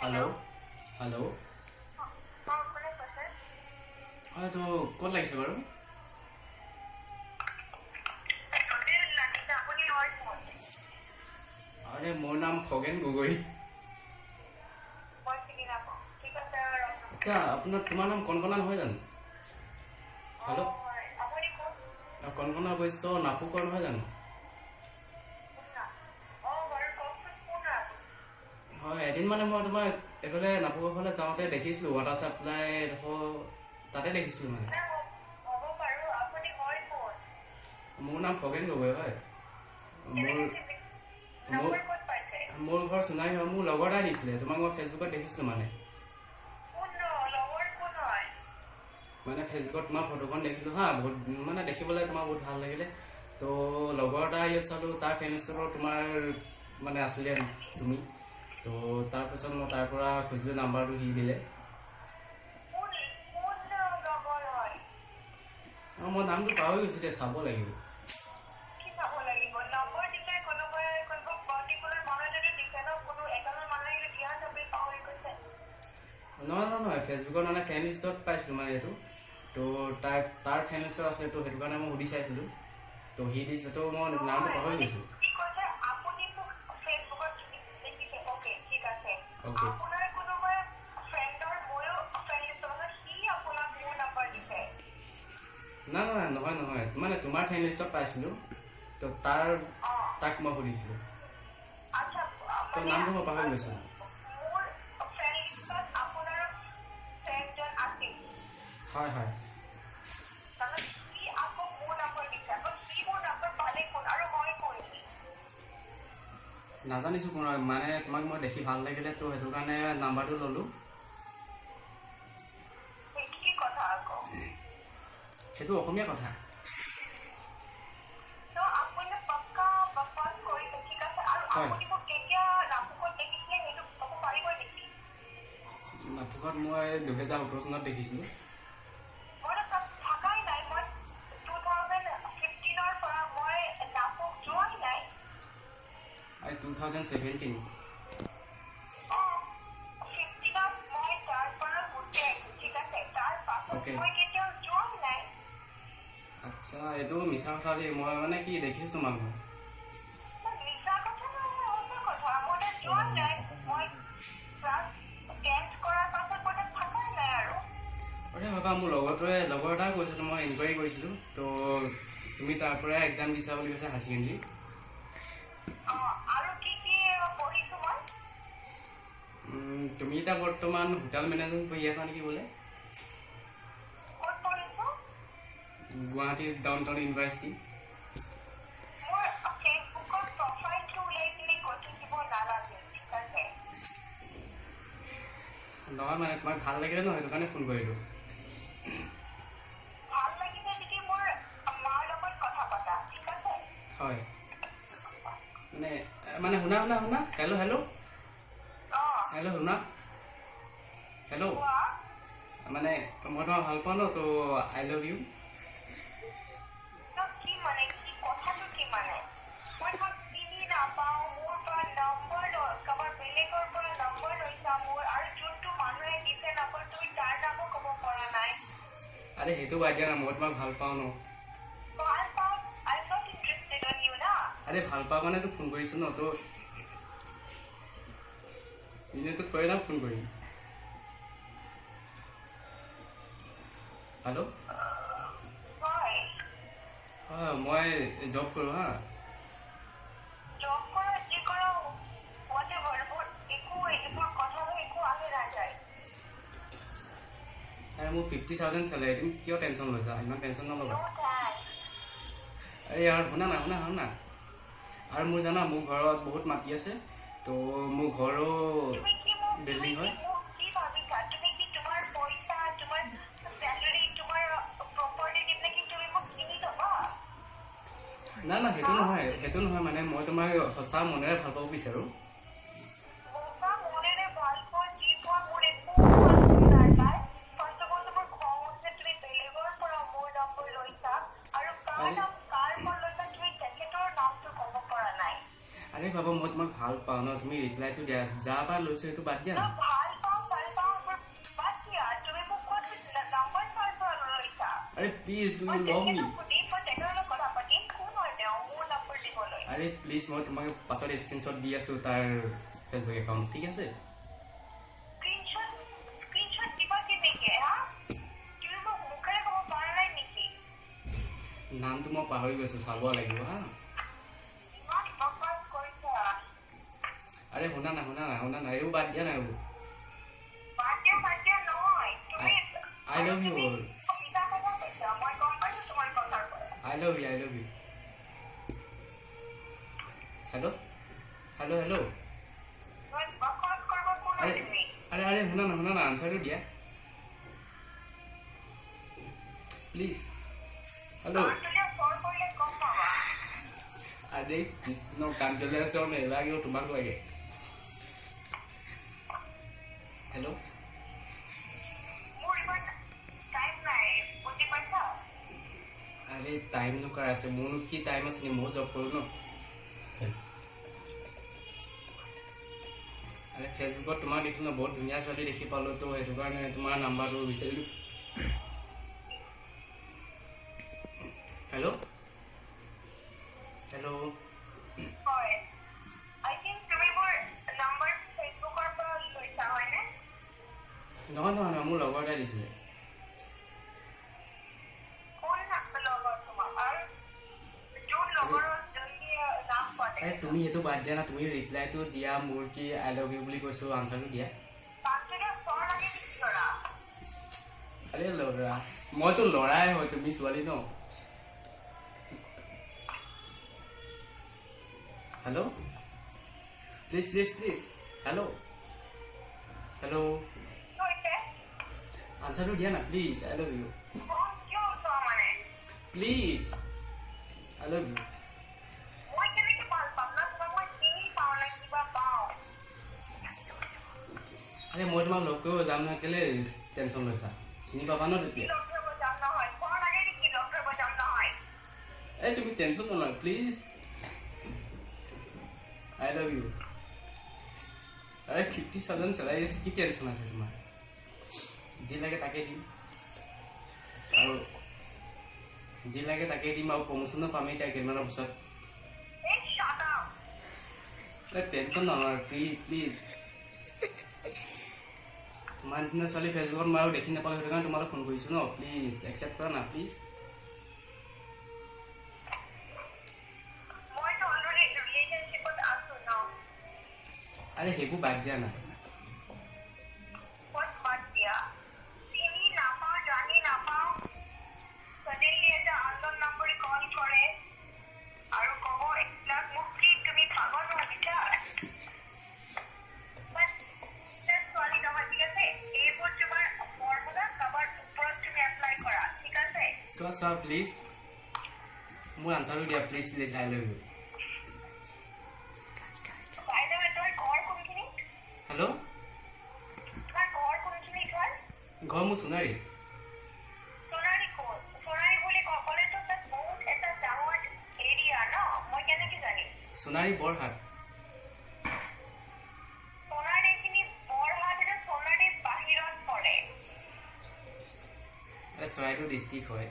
Hello'. Hello'. অঁ, কোনে কৈছে? হয়, এইটো ক'ত লাগিছে বাৰু? হোটেল লাগিছে, আপুনি হয় কোন? আৰে, মোৰ নাম খগেন গগৈ। মই চিনি নাপাওঁ, ঠিক আছে ৰ'ব। আচ্ছা, তোমাৰ নাম কনকনা নহয় জানো? হেল্ল'। অঁ হয়, আপুনি কোন? কনকনা বৈশ্য, নাফুকৰ নহয় জানো? কোন না? অঁ বাৰু, কওকচোন, কোন হয় আপুনি? হয়, এদিন মানে মই তোমাক এইফালে নাফুকৰ ফালে যাওঁতে দেখিছিলোঁ, ৱাটাৰ ছাপ্লাই এডোখৰ তাতে দেখিছিলোঁ মানে। নাই, হ'ব বাৰু, আপুনি হয় কোন? মোৰ নাম খগেন গগৈ হয়। মোৰ কেনেকৈ চিনি মোৰ নম্বৰ ক'ত পাইছে? মোৰ ঘৰ সোণাৰী হয়। মোৰ লগৰ এটাই দিছিলে তোমাক, মই ফেচবুকত দেখিছিলোঁ মানে। কোন লগৰ কোন হয়? মানে ফেচবুকত তোমাৰ ফটোখন দেখিলোঁ হা, বহুত মানে দেখিবলৈ তোমাৰ বহুত ভাল লাগিলে। তো লগৰ এটা ইয়াত চালোঁ, তাৰ ফ্ৰেণ্ড লিষ্টতো তোমাৰ মানে আছিলে তুমি। তো তাৰপিছত মই তাৰ পৰা খুজিলোঁ নাম্বাৰটো, সি দিলে। কোন কোন লগৰ হয়? অঁ, মই নামটো পাহৰি গৈছোঁ এতিয়া, চাব লাগিব। কি চাব লাগিব? নম্বৰ দিছে কোনোবাই, কোনোবা পাৰ্টিকুলাৰ মানুহ এজনে দিছে ন? কোনো এজনৰ মানুহে দিয়া আপুনি পাহৰি গৈছে? নহয় নহয় নহয়, ফেচবুকত মানে ফ্ৰেণ্ড লিষ্টত পাইছিলোঁ মানে এইটো। তো তাৰ তাৰ ফ্ৰেণ্ড লিষ্টত আছিলে, তো সেইটো কাৰণে মই সুধি চাইছিলোঁ, তো সি দিছিলে। তো মই নামটো নহয়, পাহৰি মানে গৈছোঁ। কি কৈছে আপুনি? মোক ফেচবুকত দেখিছে, অ'কে, ঠিক আছে। অ'কে। আপোনাৰ কোনোবা ফ্ৰেণ্ডৰ, ময়ো ফ্ৰেণ্ড লিষ্টত আছো, সি আপোনাক মোৰ নাম্বাৰ দিছে? নাই নাই, নহয় নহয়, মানে তোমাৰ ফ্ৰেণ্ড লিষ্টত পাইছিলোঁ, তো তাৰ তাক মই সুধিছিলোঁ। আচ্ছা। তো মানে নামটো মই পাহৰি গৈছোঁ। মোৰ ফ্ৰেণ্ড লিষ্টত আপোনাৰ ফ্ৰেণ্ডজন আছিল? হয় হয়। তাৰমানে সি আকৌ মোৰ নাম্বাৰ দিছে, আকৌ সি মোৰ নাম্বাৰ পালে কোন আৰু হয় কোন সি? নাজানিছোঁ কোন হয়। মানে তোমাক মই দেখি ভাল লাগিলে, তো সেইটো কাৰণে নাম্বাৰটো ল'লোঁ। সেই কি কথা আকৌ? সেইটো অসমীয়া কথা। তো আপুনি পাক্কা বকৱাস কৰিছে, ঠিক আছে। আৰু হয়। আপুনি মোক কেতিয়া নাফুকত দেখিছিলে, সেইটো ক'ব পাৰিব নেকি? নাফুকত মই 2017 চনত দেখিছিলোঁ। মইতো তাত থাকাই নাই। মই 2015ৰ পৰা মই নাফুক যোৱাই নাই। আৰু 2017? অঁ, 15ত মই তাৰ পৰা গুচি আহিছোঁ, ঠিক আছে। তাৰ পাছত মই কেতিয়াও যোৱাই নাই। আচ্ছা, এইটো মিছা কথা দেই। মই মানে কি দেখিছোঁ তোমাক মই। মিছা কথা নহয়, সঁচা কথা। মই তাত যোৱাই নাই। মই ক্লাছ 10th কৰাৰ পাছত মই তাত থাকাই নাই আৰু। আৰে বাবা, মোৰ লগৰটোৱে, লগৰ এটাই কৈছে, মই ইনকুৱাৰী কৰিছিলোঁ, তো তুমি তাৰ পৰাই এক্সাম দিছা বুলি কৈছে, হায়াৰ ছেকেণ্ডেৰী। অঁ, আৰু কি কি পঢ়িছোঁ মই? তুমি এতিয়া বৰ্তমান হোটেল মেনেজমেণ্ট পঢ়ি আছা নেকি বোলে? ক'ত পঢ়িছোঁ? Guwahati down town university. মোৰ ফেচবুকত প্ৰফাইলটো উলিয়াই কিনে কৈ থাকিব নালাগে, ঠিক আছে। নহয়, মানে তোমাক ভাল লাগিলে ন, সেইটো কাৰণে ফোন কৰিলোঁ। ভাল লাগিছে যদি মোৰ মাৰ লগত কথা পাতা, ঠিক আছে। হয়, মানে মানে শুনা শুনা শুনা, হেল্ল' হেল্ল'। অঁ। হেল্ল', শুনা, হেল্ল'। কোৱা। মানে মই তোমাক ভাল পাওঁ ন, তো I love you. ন, কি মানে কি? কথাটো কি? মানে মই তোমাক চিনি নাপাওঁ, মোৰ পৰা নম্বৰ লৈ কাৰোবাৰ বেলেগৰ পৰা নম্বৰ লৈছা মোৰ, আৰু যোনটো মানুহে দিছে নম্বৰ, তুমি তাৰ নামো ক'ব পৰা নাই। আৰে, সেইটো বাদ দিয়া না, মই তোমাক ভাল পাওঁ ন। ভাল পাওঁ, I am not interested on you না। আৰে, ভাল পাওঁ কাৰণেতো ফোন কৰিছোঁ ন। তো এনেইতো থৈ না ফোন কৰিম? হেল্ল'। হয়। হয়, মই জব কৰোঁ হা। জব কৰা, যি কৰা, what ever, মোৰ একো এইবোৰ কথা লৈ একো আহে নাযায়। আৰে, মোৰ 50,000 চেলাৰী, তুমি কিয় টেনশ্যন লৈছা? ইমান টেনশ্যন নল'বা। No thanks. আৰে ইয়াৰ, শুনা না, শুনা শুনা। আৰু মোৰ জানা, মোৰ ঘৰত বহুত মাটি আছে, তো মোৰ ঘৰো তুমি কি মোক তুমি বিল্ডিং কি হয়। মোক কি ভাবিছা? তুমি কি তোমাৰ পইচা, তোমাৰ চেলাৰী, তোমাৰ প্ৰপাৰ্টি দি পেলাই কি তুমি মোক কিনি ল'বা? না না, সেইটো নহয়, সেইটো নহয়। মানে মই তোমাক সঁচা মনেৰে ভাল পাব বিচাৰোঁ। সঁচা মনেৰে ভাল পোৱা, যি পোৱা, মোৰ একো নাযায়। ফাৰ্ষ্ট অফ অল, মোৰ খং উঠিছে, তুমি বেলেগৰ পৰা মোৰ নম্বৰ লৈছা আৰু কাৰ আৰে নাম, কাৰ পৰা লৈছা, তুমি তেখেতৰ নামটো ক'ব পৰা নাই। আৰে বাবা, মই তোমাক ভাল পাওঁ ন, তুমি ৰিপ্লাইটো দিয়া। যাৰ পৰা লৈছোঁ সেইটো বাদ দিয়া ন না। ভাল আৰে প্লিজ, do মই you love me? তেখেতক সুধিম, মই তেখেতৰ লগত কথা পাতিম। কোন হয় তেওঁ মোৰ নম্বৰ দিবলৈ? আৰে প্লিজ, মই তোমাক পাছত স্ক্ৰীনশ্বট দি আছোঁ তাৰ ফেচবুক একাউণ্ট, ঠিক আছে? স্ক্ৰীনশ্বট, স্ক্ৰীনশ্বট দিবা কেনেকে হা? তুমি মোক মুখেৰে ক'ব পৰা নাই নেকি? নামটো মই পাহৰি গৈছোঁ, চাব লাগিব হা। ইমান বকবাস কৰিছা। আৰে শুনা না, শুনা না, শুনা না, এইবোৰ বাদ দিয়া না এইবোৰ। বাদ দিয়া, বাদ দিয়া নহয়, তুমি I love you. তুমি মিছা কথা কৈছা, মই গম পাইছো তোমাৰ কথাৰ পৰা। I love you, I love you. Hello, hello, hello. মই বকবাস কৰিব কোন আৰে হয় তুমি? আৰে আৰে, শুনা না, শুনা না, আনচাৰটো দিয়া প্লিজ। হেল্ল'। কাণতলীয়া চৰ কৰিলে গম পাবা। আৰে কৃষ্ণ, কাণতলীয়া চৰ নেলাগেও, তোমাক লাগে। হেল্ল'। মোৰ ইমান টাইম নাই, বুজি পাইছা? আৰে টাইমনো কাৰ আছে? মোৰনো কি টাইম আছে নি? ময়ো জব কৰোঁ ন। আৰে ফেচবুকত তোমাক দেখিলোঁ ন, বহুত ধুনীয়া ছোৱালী দেখি পালোঁ, তো সেইটো কাৰণে তোমাৰ নাম্বাৰটো বিচাৰিলোঁ। Hello, hello. হয়, আই থিংক তুমি মোৰ নাম্বাৰ ফেচবুকৰ পৰা লৈছা, হয়নে? নহয় নহয় নহয়, মোৰ লগৰ এটাই দিছিলে। কোন লগৰ তোমাৰ? আৰু যোন লগৰৰ জলদি নাম কোৱা। আৰে তুমি সেইটো বাদ দিয়া না, তুমি ৰিপ্লাইটো দিয়া মোৰ, কি I love you বুলি কৈছোঁ, আনচাৰটো দিয়া। কাণতলীয়া চৰ লাগে নেকি ল'ৰা? আৰে ল'ৰা, মইতো ল'ৰাই হয়, তুমি ছোৱালী ন। Hello, please, please, please, hello, hello. কি হৈছে? আনচাৰটো দিয়া না please, I love you. Phone কিয় উঠোৱা মানে? Please, I love you. মই কেনেকে ভাল পাম না তোমাক? মই চিনি পাওঁ নে কিবা পাওঁ? আৰে মই তোমাক লগ কৰিব যাম নহয়, কেলে টেনশ্যন লৈছা? চিনি পাবা ন কি তেতিয়া। লগ ধৰিব যাম নহয়? চৰ লাগে নেকি লগ ধৰিব যাম নহয়? এই তুমি টেনশ্যন নলয়, please, I love you. আৰে 50,000 চেলাৰী আছে, কি টেনশ্যন আছে তোমাৰ? যি লাগে তাকে দিম আৰু যি লাগে তাকে দিম আৰু প্ৰমোশ্যনো পামেই এতিয়া কেইদিনমানৰ পিছত। এই shut up. Tension নলয়, প্লিজ, প্লিজ। তোমাৰ নিচিনা ছোৱালী ফেচবুকত মই আৰু দেখি নাপালোঁ, সেইটো কাৰণে তোমালৈ ফোন কৰিছোঁ ন। প্লিজ একচেপ্ট কৰা না প্লিজ। মইতো অলৰেডি ৰিলেশ্যনশ্বিপত আছো ন। আৰে সেইবোৰ বাদ দিয়া না। ক'ত বাদ দিয়া? চিনি নাপাওঁ, জানি নাপাওঁ, suddenly এটা আননোন নম্বৰ কল কৰে আৰু ক'ব এইবিলাক মোক, কি তুমি পাগল ভাবিছা? মই ছোৱালী নহয়, ঠিক আছে? এইবোৰ তোমাৰ ফৰ্মুলা কাৰোবাৰ ওপৰত তুমি এপ্লাই কৰা, ঠিক আছে? চোৱা, চোৱা, প্লিজ মোৰ আনচাৰটো দিয়া, please, please, I love you. By the way, তোমাৰ ঘৰ কোনখিনিত? হেল্ল'। তোমাৰ ঘৰ কোনখিনিত হয়? ঘৰ মোৰ সোণাৰী। সোণাৰী ক'ত? সোণাৰী বুলি ক'লেতো তাত বহুত এটা ডাঙৰ এৰিয়া ন, মই কেনেকে জানিম? সোণাৰী বৰহাট। সোণাৰীখিনি বৰহাট, এটা সোণাৰীৰ বাহিৰত পৰে। আৰে চৰাইদেউ ডিষ্ট্ৰিক্ট হয়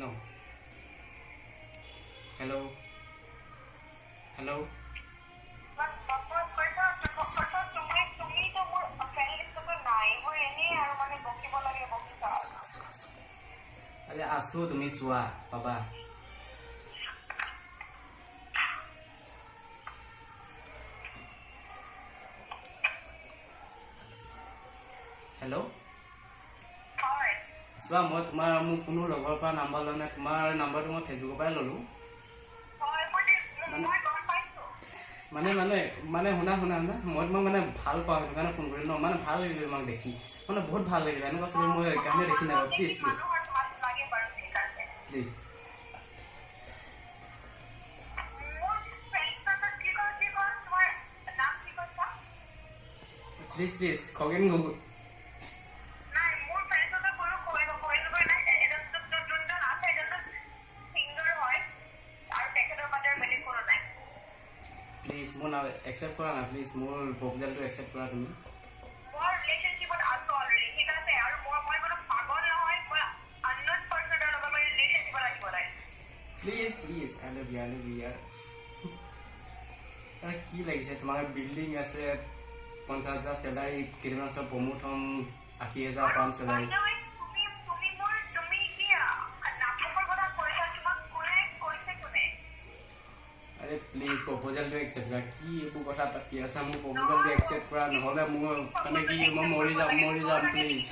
ন। Hello, hello. ইমান বকবাস কৰিছা। ফাৰ্ষ্টত তুমিতো মোৰ ফ্ৰেণ্ড লিষ্টতো নাই। এইবোৰ এনেই আৰু মানে বকিব লাগে বকিছা। আৰে আছো, তুমি চোৱা, পাবা। হেল্ল'। হয়। চোৱা, মই তোমাৰ মোৰ কোনো লগৰ পৰা নাম্বাৰ লোৱা নাই, তোমাৰ নাম্বাৰটো মই ফেচবুকৰ পৰাই ল'লোঁ। হয়, মই গম পাইছো। মানে মানে মানে শুনা, শুনা, শুনা, মই তোমাক মানে ভাল পাওঁ, সেইটো কাৰণে ফোন কৰিলোঁ ন। মানে ভাল লাগিলে তোমাক দেখি, মানে বহুত ভাল লাগিলে। এনেকুৱা ছোৱালী মই কাৰণে দেখি নাপাওঁ। Please, please. মানুহৰ ভাল লাগে বাৰু, ঠিক আছে। প্লিজ। মোৰ ফ্ৰেণ্ড লিষ্টত কি কয়, কি কয়, তোমাৰ নাম কি কৈছা? Please, please, Khagen Gogoi. নাই, মোৰ ফ্ৰেণ্ড লিষ্টত কোনো খগেন গগৈ নাই। এজন যোনজন আছে এজনতো ছিংগাৰ হয় আৰু তেখেতৰ বাদে আৰু বেলেগ কোনো নাই। প্লিজ মোৰ নাম একচেপ্ট কৰা না, প্লিজ মোৰ প্ৰপ'জেলটো একচেপ্ট কৰা তুমি। মই ৰিলেশ্যনশ্বিপত আছো অলৰেডি, ঠিক আছে? আৰু মই কোনো পাগল নহয়, মই আননোন পাৰ্চনৰ লগত Please, I love you, I love you ইয়াৰ। আৰে কি লাগিছে তোমাৰ? বিল্ডিং আছে, 50,000 চেলাৰী, কেইদিনমান পিছত প্ৰমোট হ'ম, 80,000 পাম By salary. The way, তুমি তুমি মোৰ তুমি কি নাটকৰ কথা কৈছা? তোমাক কোনে কৈছে, কোনে? আৰে প্লিজ, প্ৰপ'জেলটো একচেপ্ট কৰা। কি এইবোৰ কথা পাতি আছা? মোৰ প্ৰপ'জেলটো একচেপ্ট কৰা, নহ'লে মোৰ মানে কি, মই মৰি যাম, মৰি যাম, প্লিজ।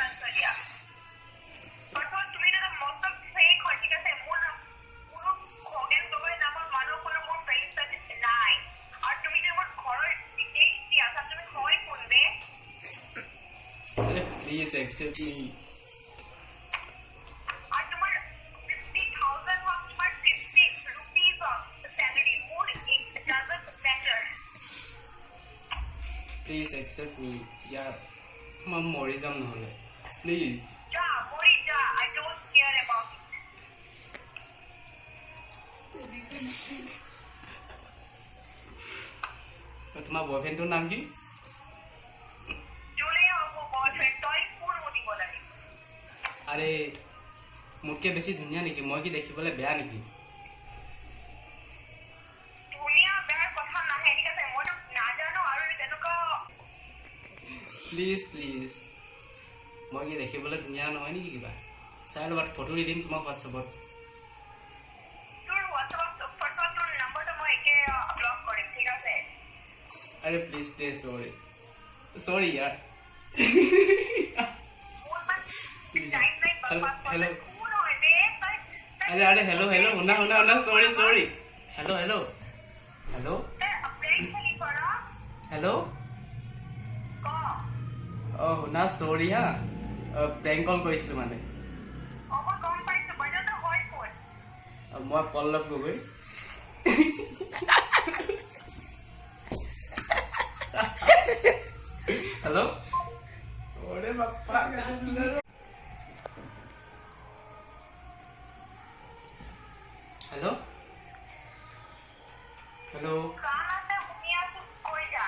তুমি এটা মস্ত ফেক হয়, ঠিক আছে? মোৰ কোনো খগেন গগৈ নামৰ মানুহ কোনো মোৰ ফ্ৰেণ্ড নাই। আৰু তুমি যে মোৰ ঘৰৰ ডিটেইলছ দি আছা, তুমি হয় কোন বে? আৰে প্লিজ একচেপ্ট মি। আৰু তোমাৰ 50,000 হওক, তোমাৰ ₹50 হওক চেলাৰী, মোৰ it doesn't matter. Please accept me ইয়াৰ, মই মৰি যাম নহ'লে, প্লিজ। যা, মৰি যা। I don't care about it. তোমাৰ বয়ফ্ৰেণ্ডটোৰ নাম কি? যোনেই হওক মোৰ বয়ফ্ৰেণ্ড, তই কোন সুধিব লাগে? আৰে মোতকৈ বেছি ধুনীয়া নেকি? মই কি দেখিবলৈ বেয়া নেকি? ধুনীয়া বেয়াৰ কথা নাহে, ঠিক আছে? মইতো নাজানো আৰু তেনেকুৱা। প্লিজ প্লিজ, মই কি দেখিবলৈ ধুনীয়া নহয় নেকি কিবা? চাই ল'বা, ফটো দি দিম তোমাক হোৱাটছএপত। তোৰ হোৱাটছএপত ফাৰ্ষ্টত তোৰ নম্বৰটো মই একে ব্লক কৰিম, ঠিক আছে? আৰে প্লিজ প্লিজ, চৰি চৰি ইয়াৰ। মোৰ মানে টাইম নাই। হেল্ল' বকবাস হেল্ল' কৰিব। কোন হয় বে তই? আৰে আৰে, হেল্ল' হেল্ল', শুনা শুনা শুনা, sorry sorry, hello hello hello. তই প্ৰেংক খেলিছ ন? হেল্ল'। ক। অঁ শুনা, চৰি হা, প্ৰেংক কল কৰিছিলোঁ মানে। অ, মই গম পাইছো বাইদেউ। তই হয় কোন? মই পল্লৱ গগৈ। হেল্ল', ওৰে বাপ্পা। Hello' hello'. কাম আছে, শুনি আছো, কৈ যা।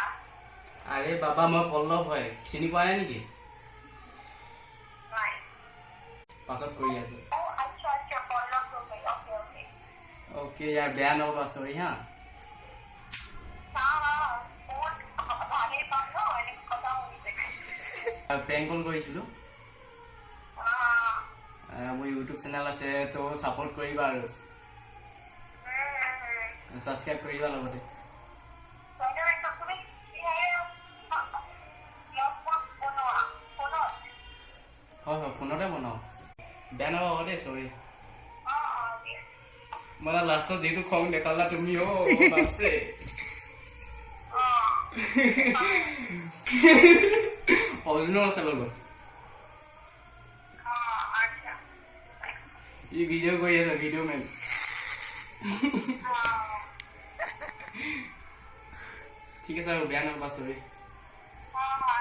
আৰে বাবা, মই পল্লৱ হয়, চিনি পোৱা নাই নেকি? নাই। পাছত কৰি আছো। অ আচ্ছা আচ্ছা, Pallav Gogoi, okay okay. Okay ইয়াৰ, বেয়া নাপাবা, চৰি হা। চাওঁ, বহুত ভালেই পাম ন এনেকে কথা শুনি পেলাই। প্ৰেংক কল কৰিছিলোঁ। মোৰ ইউটিউব চেনেল আছে, তো ছাপোৰ্ট কৰিবা আৰু ছাবস্ক্ৰাইব কৰি দিবা লগতে। তুমি কিহেৰে ব্লগ বনোৱা, ফোনত? হয় হয়, ফোনতে বনাওঁ। বেয়া নাপাবা দেই, চৰি। অ অ দিয়া। মানে লাষ্টত যিটো খং দেখালা তুমি, অ' বাপৰে। অৰ্জুনো আছে লগত। অ আচ্ছা। ই ভিডিঅ' কৰি আছে, ভিডিঅ' মেন। ঠিক আছে আৰু, বেয়া নাপাবা, চৰি। অ।